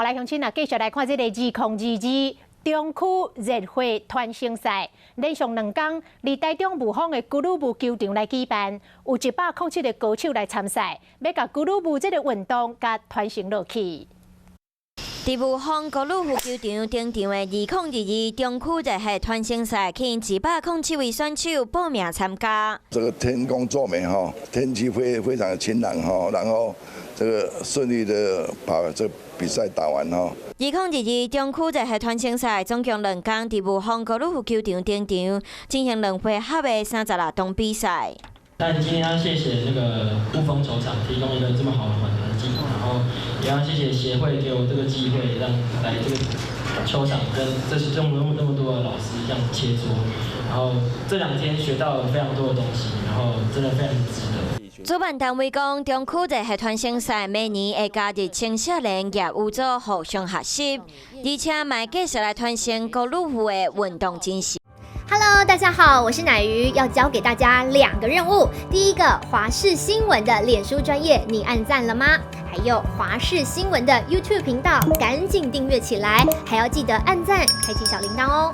來鄉親啊，繼續來看這个2022中區熱血團成賽，連續2工佇台中霧峰的高爾夫球場來舉辦，有107個高手來參賽，欲共高爾夫這个運動共傳承落去。佇霧峰高爾夫球場登場的2022中區熱血團成賽，吸引107位選手報名參加。這個天公作美哈，天氣非非常的晴朗哈，然後這個順利的把這比賽打完哈。2022中區熱血團成賽總共兩工，佇霧峰高爾夫球場登場，進行兩回合的36場比賽。但今天要謝謝那個霧峰球場提供一個這麼好的環境，然後也要謝謝協會給我這個機會，讓來這個球場跟這是這麼那麼多的老師這樣切磋，然後這2天學到了非常多的東西，然後真的非常值得。主辦單位講，中區熱血團成賽每年會加入青少年業餘組互相學習，而且嘛繼續來傳承高爾夫的運動精神。 Hello，大家好，我是奶魚，要交給大家兩個任務。第一個，華視新聞的臉書專頁，你按讚了嗎？還有華視新聞的 YouTube 頻道，趕緊訂閱起來，還要記得按讚，開啟小鈴鐺哦。